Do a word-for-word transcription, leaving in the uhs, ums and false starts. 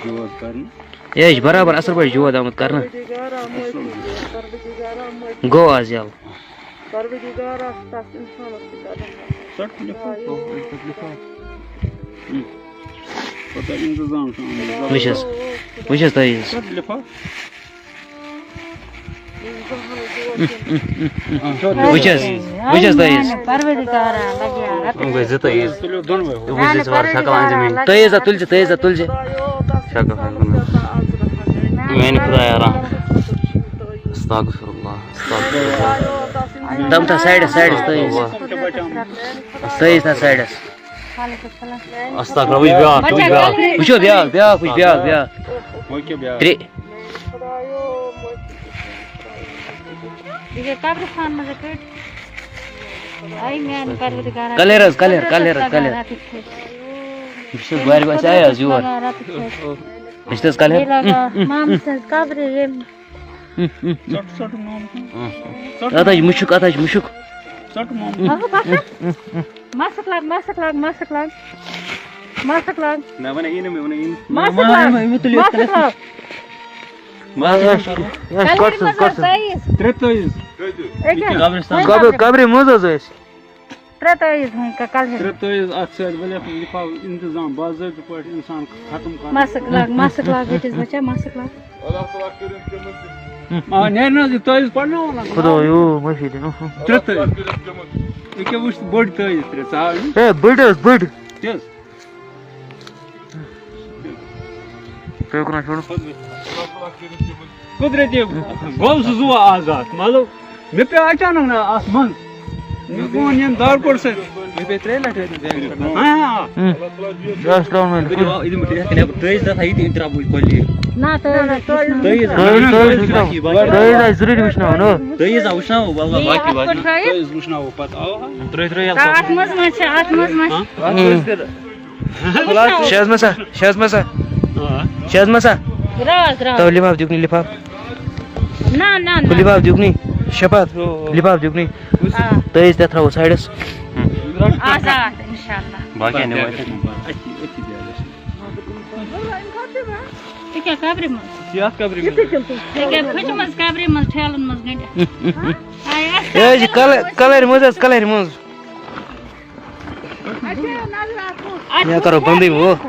یہِ حظ چھِ برابر اَصٕل پٲٹھۍ جود آمُت کرنہٕ۔ گوٚو آز یَلہٕ۔ پروردگارا، تَس اِنسانَس تہِ قدم۔ ژَٹ لِفاف، ژَٹ لِفاف۔ ہم۔ پتہٕ اِنتظام چھُ آمُت۔ وٕچھ حظ، وٕچھ حظ تُہۍ حظ۔ ژَٹ لِفاف۔ وٕچھ حظ، وٕچھ حظ تُہۍ حظ۔ پروردگارا، لگیا۔ یِم گٔے زٕ تُہۍ حظ۔ تُلِو دۄنوَے ہُہ۔ وٕچھ حظ، وارٕ شکل اَنزِ مےٚ۔ تُہۍ حظ، تُلۍ زِ، تُہۍ حظ، تُلۍ زِ۔ شکل حظ۔ میٛانہِ خدایا رحم۔ استغفر اللہ۔ دم تھا سایڈس، سایڈس تھٲیِو۔ تھٲیِو تھا سایڈس۔ استغفر، وٕچھ بیٛاکھ، وٕچھ بیٛاکھ۔ وٕچھو بیٛاکھ، بیٛاکھ، وٕچھ بیٛاکھ، بیٛاکھ۔ وۄنۍ کیٛاہ بیٛاکھ؟ ترٛےٚ۔ یہِ گٔے قبرستان منٛز کٔڑۍ۔ آے میٛانہِ پروردگارا۔ کلیر حظ، کلیر، کلیر حظ، کلیر۔ رَٹٕکۍ کھٔتۍ۔ بہٕ چھُس وارِ وارِ آیہِ حظ یور۔ رَٹٕکۍ کھٔتۍ۔ بہٕ چھُس حظ کلیر۔ بیٚیہِ لگا مامہٕ سٕنٛز قبرِ ییٚمہِ ژَٹ، ژَٹ، مام۔ ژَٹ۔ اَتھ حظ چھُ مُشُک، اَتھ حظ چھُ مُشُک۔ ژَٹ، مام۔ اَہو، بَس۔ مَسٕک لاگ، مَسٕک لاگ، مَسٕک لاگ۔ مَسٕک لاگ۔ مےٚ وَنے یی نہٕ، مےٚ وَنے یی نہٕ۔ مَسٕک لاگ، مَسٕک لاگ۔ بَس، بَس، بَس، کَلَر کَٹ منٛز حظ کَٹ۔ تٲیٖز۔ ترٛےٚ تٲیٖز۔ أکیٛاہ؟ قبرِ، قبرِ منٛز حظ ٲسۍ۔ ترٛےٚ تٲیٖز ہٕنٛدۍ کا-، کَلہٕ ہٮ۪تھ۔ ترٛےٚ تٲیٖز اَتھ سۭتۍ ؤلِتھ، یہِ تھاو اِنتظام باضٲبطہٕ پٲٹھۍ اِنسان ختم کَرُن۔ مَسٕک لاگ، مَسٕک لاگ، ییٚتہِ ٲسۍ بَچان مَسٕک لاگ۔ آ، نیرِ نہٕ حظ یہِ تٲیٖز پَرناوُن حظ۔ خۄدایو، معٲفی دِنو۔ ترٛےٚ تٲیٖز۔ ییٚکیٛاہ وٕچھ، بٔڑۍ تٲیٖز ترٛےٚ، ژٕ ہاو أمِس۔ ہے، بٔڑۍ حظ، بٔڑۍ۔ کیٛاہ حظ؟ تُہۍ کٕنان چھُو؟ قدرتی گوٚو سُہ زُو آزاد، مطلب، مےٚ پیوٚو اچانک نہ اَتھ منٛز۔ مےٚ ووٚن ییٚمۍ دارٕ کوٚٹ سۭتۍ۔ مےٚ پیٚیہِ ترٛیٚیہِ لَٹہِ اَتہِ زینٛگہِ پٮ۪ٹھ۔ ہاں، ہاں۔ ہُم۔ یہِ دِمہٕ بہٕ یِتھَے کٔنۍ، یَپٲرۍ ترٛٲیِتھ تَتھ، یہِ تہِ أمۍ ترٛاو بہٕ کۄلہِ۔ نہ، ترٛٲیِتھ، ترٛٲیِتھ، ترٛٲیِتھ۔ ترٛٲیِتھ آسہِ ضروٗری وٕچھناوُن، ہو۔ ترٛٲیِتھ آسہِ ضروٗری وٕچھناوُن۔ ترٛٲیِتھ وٕچھناوو پَتہٕ، آو۔ ترٛٲیِتھ، ترٛٲیِتھ یَلہٕ اَتھ منٛز ما چھِ، اَتھ منٛز ما چھِ؟ ہاں؟ ہُم۔ شازما سا، شازما سا۔ آ۔ شازما سا۔ راز، راز۔ تو لفاف دیُکنی لفاف۔ نہ، نہ، نہ۔ لفاف دیُکنی۔ شپات۔ لفاف دیُکنی۔ آ۔ تہٕ أسۍ تہِ تھاوو سایڈس۔ آزاد، انشاءاللہ۔ باقی نِمو أسۍ۔ یہِ کیٛاہ قبرِ منٛز؟ یہِ اَتھ قبرِ منٛز۔ یہِ کیٛاہ پھٕچمٕژ قبرِ منٛز، ٹھیلَن منٛز گٔنٛڈِتھ؟ آ، یہِ آسہِ یہِ حظ چھِ کلر، کلر منٛز حظ، کلر منٛز۔ یا کرو بندٕے وۄنۍ۔